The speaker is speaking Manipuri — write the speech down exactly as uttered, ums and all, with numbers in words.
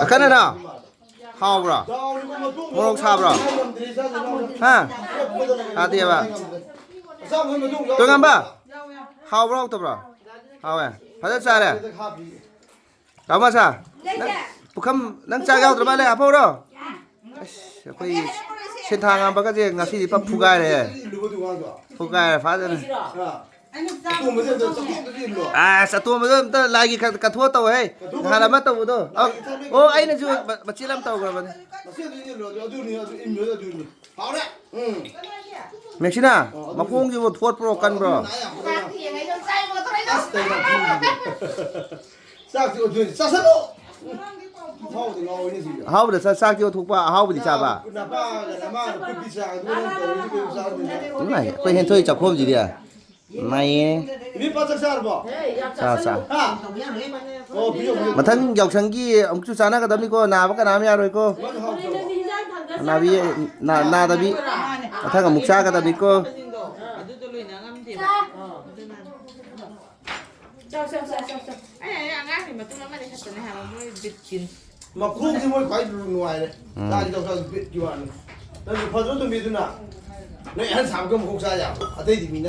ꯑꯈꯟꯅꯅ ꯍꯥꯎꯕ꯭ꯔꯣ? ꯃꯣꯔꯣꯛ ꯁꯥꯕ꯭ꯔꯣ? ꯍꯥ? ꯁꯥꯗꯦꯕ? ꯇꯣꯉꯥꯟꯕ? ꯍꯥꯎꯕ꯭ꯔꯣ ꯍꯥꯎꯇꯕ꯭ꯔꯣ? ꯍꯥꯎꯋꯦ꯫ ꯐꯖꯅ ꯆꯥꯔꯦ꯫ ꯇꯥꯃꯣ ꯁꯥ, ꯅꯪ ꯄꯨꯈꯝ, ꯅꯪ ꯆꯥꯛ ꯌꯥꯎꯗ꯭ꯔ ꯃꯥꯜꯂꯦ, ꯍꯥꯞꯐꯧꯔꯣ? ꯑꯁ, ꯑꯩꯈꯣꯏ ꯁꯦꯟꯊꯥ ꯉꯥꯡꯕꯒꯁꯦ ꯉꯁꯤꯗꯤ ꯄꯨꯔꯥ ꯐꯨꯒꯥꯏꯔꯦ꯫ ꯐꯨꯒꯥꯏꯔꯦ ꯐꯖꯅ꯫ ꯑꯁ, ꯑꯇꯣꯝꯕꯗꯣ ꯑꯝꯇ ꯂꯥꯏꯒꯤ ꯈꯔ ꯀꯠꯊꯣꯛꯑ ꯇꯧꯍꯦ꯫ ꯅꯍꯥꯟ ꯑꯃ ꯇꯧꯕꯗꯣ꯫ ꯑ, ꯑꯣ, ꯑꯩꯅꯁꯨ ꯃ-, ꯃꯆꯦꯠ ꯑꯃ ꯇꯧꯈ꯭ꯔꯕꯅꯦ꯫ ꯃꯦꯛꯁꯤꯅ, ꯃꯈꯣꯡꯁꯤꯕꯨ ꯊꯣꯠꯄ꯭ꯔꯣ ꯀꯟꯕ꯭ꯔꯣ? ꯆꯥꯛꯇꯤ ꯑꯣꯟꯊꯣꯛꯏ꯫ ꯆꯥꯁꯜꯂꯣ꯫ ꯎꯝ꯫ ꯉꯥꯎꯕꯗ ꯉꯥꯎꯋꯤꯅꯦ ꯁꯤꯁꯨ꯫ ꯑꯍꯥꯎꯕꯗ ꯆꯥ-, ꯆꯥꯛꯇꯤ ꯑꯣꯟꯊꯣꯛꯄ, ꯑꯍꯥꯎꯕꯗꯤ ꯆꯥꯕ꯫ ꯅꯄꯥꯒ ꯅꯃꯥꯅ ꯈꯨꯠꯀꯤ ꯆꯥꯛ ꯑꯗꯨ ꯅꯪ ꯇꯧꯔꯤꯁꯤ ꯀꯩꯅꯣ ꯆꯥꯗꯣꯏꯅꯣ? ꯏꯃꯥꯏ, ꯑꯩꯈꯣꯏ ꯍꯦꯟꯊꯣꯏ ꯆꯥꯛꯈꯣꯝꯁꯤꯗꯤ꯫ ꯏꯃꯥꯏꯌꯦ꯫ ꯏꯕꯦꯝꯃ ꯆꯥꯛ ꯆꯥꯔꯕꯣ? ꯆꯥ, ꯆꯥ꯫ ꯍꯥ? ꯑꯣ, ꯄꯤꯌꯣ, ꯄꯤꯌꯣ꯫ ꯃꯊꯪ ꯌꯥꯎꯁꯪꯒꯤ ꯑꯃꯨꯛꯁꯨ ꯆꯥꯅꯒꯗꯕꯅꯤꯀꯣ, ꯅꯥꯕ ꯀꯅꯥꯝ ꯌꯥꯔꯣꯏꯀꯣ꯫ ꯃꯥꯁꯨ ꯍꯥꯎꯇ꯭ꯔꯣ? ꯅꯥꯕꯤ-, ꯅꯥ-, ꯅꯥꯗꯕꯤ ꯃꯊꯪ ꯑꯃꯨꯛ ꯆꯥꯒꯗꯕꯅꯤꯀꯣ꯫ ꯑꯗꯨꯗꯣ ꯂꯣꯏꯅ ꯉꯝꯗꯦꯕ꯫ ꯑꯗꯨꯅ ꯆꯥꯎ, ꯆꯥꯎ, ꯆꯥꯎ, ꯆꯥꯎ, ꯆꯥꯎ꯫ ꯑꯩ, ꯑꯩ ꯑꯉꯥꯡꯒꯤ ꯃꯇꯨꯡ ꯑꯃꯅꯤ ꯈꯛꯇꯅꯦ ꯍꯥꯏꯕ ꯃꯣꯏ ꯕꯤꯠꯀꯤꯅꯤ꯫ ꯃꯈꯣꯡꯁꯤ ꯃꯣꯏ ꯈ꯭ꯋꯥꯏ ꯅꯨꯡꯉꯥꯏꯔꯦ꯫ ꯎꯝ꯫ ꯆꯥꯒꯤ ꯆꯥꯎ ꯆꯥꯎ ꯕꯤꯠꯀꯤ ꯋꯥꯅꯤ꯫ ꯅꯪꯁꯨ ꯐꯖꯅ ꯇꯨꯝꯕꯤꯗꯨꯅ ꯅꯣꯏ ꯑꯍꯟ ꯁꯥꯕꯒ ꯃꯈꯣꯡ ꯆꯥ ꯌꯥꯕ꯫ ꯑꯇꯩꯗꯤ ꯃꯤ